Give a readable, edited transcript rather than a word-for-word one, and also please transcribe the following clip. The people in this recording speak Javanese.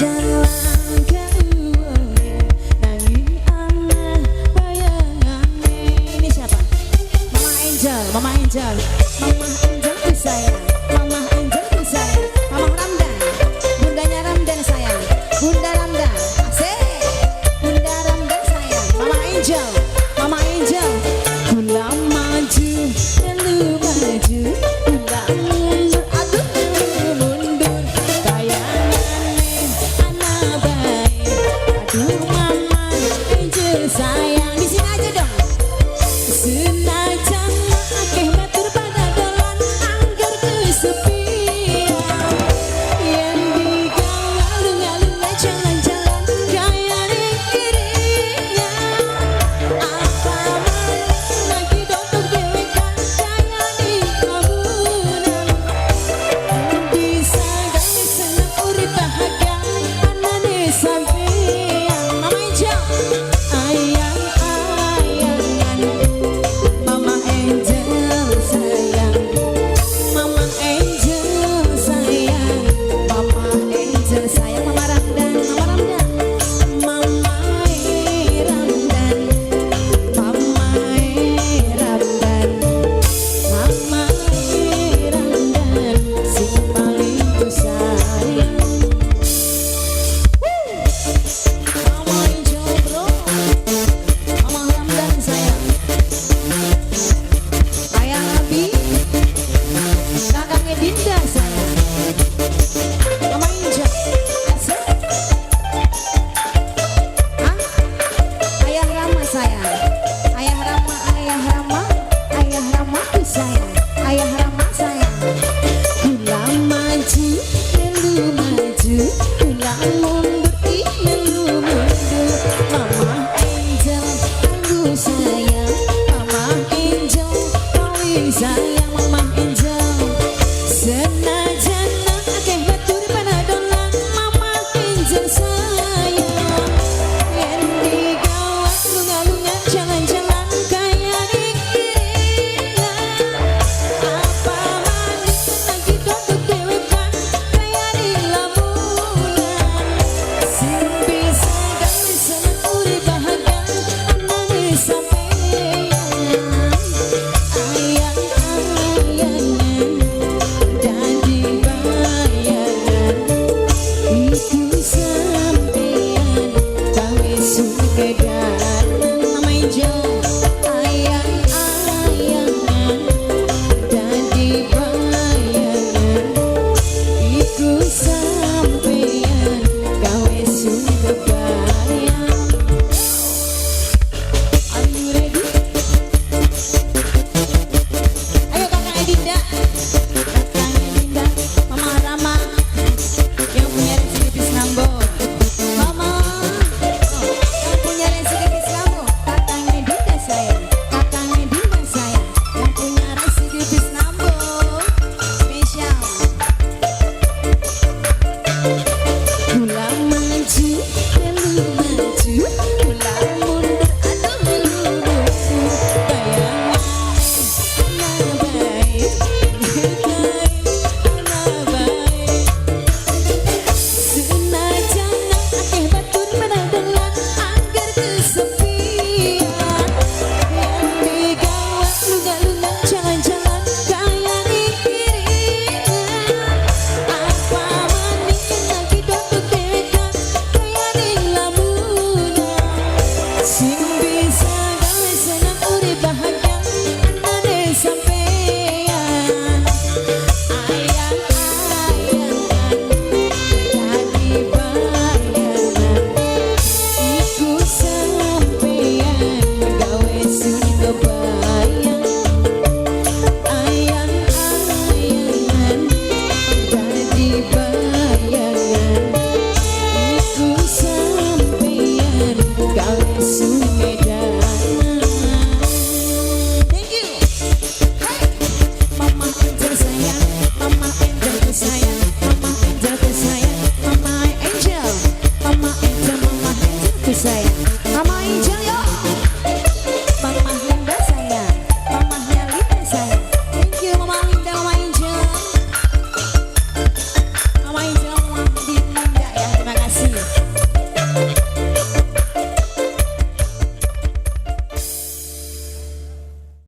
Senajan langkah nanging ana bayangane. Ini siapa? Mama Angel, Mama Angel, Mama Angel ku sayang, Mama Angel ku sayang, Mama Ramdan, bundanya Ramdan sayang, Bunda Ramdan, asik, Bunda Ramdan sayang, Mama Angel, Mama Angel, kula maju, melu maju, kula mundur, aduh melu mundur, bayangane ana bae, aduh Mama Angel sayang, di sini aja dong. Senajan akeh batur pada dolan angger kesepian, yen digawa alung-alung jalan-jalan kaya ning iringan. Apa maneh lagi dodok dhewekan kaya ning lamunan. Bisa gawe seneng urip bahagia anane sampean. Mama Angel, ayang-ayangan, Mama Angel sayang, Mama Angel sayang, Mama Angel sayang, Mama Ramdan, Mama Ramdan, Mama Ramdan, Mama Ramdan, Mama Ramdan, sing paling ku sayang. Mama Angel bro, Mama Ramdan sayang. Ayang Abi, kakaknya Dinda sayang. Mama Angel, asik. Ah, Ayah Rama sayang, Ayah Rama, Ayah Rama, Ayah Rama ku sayang, Ayah Rama sayang. Kula maju, melu maju, kula mundur, ih melu mundur. Mama Angel, aku sayang, Mama Angel, paling sayang Mama Angel. Senajan akeh batur pada dolan, Mama Angel sayang. Yen digawa lunga-lunga jalan-jalan kaya ning iringan. Apa maneh lagi dodok dhewekan kaya ning lamunan. Sing bisa gawe seneng urip bahagia anane sampean. Ayang-ayangan dadi bayangan, iku sampean gawe sukedanan. Mama Angel, ayang-ayangan dadi bayangan, iku sampean gawe sukebayang. Are you ready? Ayo kakak Edinda, kakak Edinda, Mama Rama yang punya rezeki Nambo, Mama oh, yang punya rezeki Nambo, kakak Edinda sayang, kakak Edinda sayang, yang punya rezeki Nambo, spesial. Kula maju, melu maju, kula mundur, aduh melu mundur. Bayangan ana bae, ana bae. Senajan akeh batur pada dolan angger kesepian. Yen digawa lunga-lunga jalan-jalan kaya ning iringan. Apa maneh lagi dodok dhewekan kaya ning lamunan. Sing bisa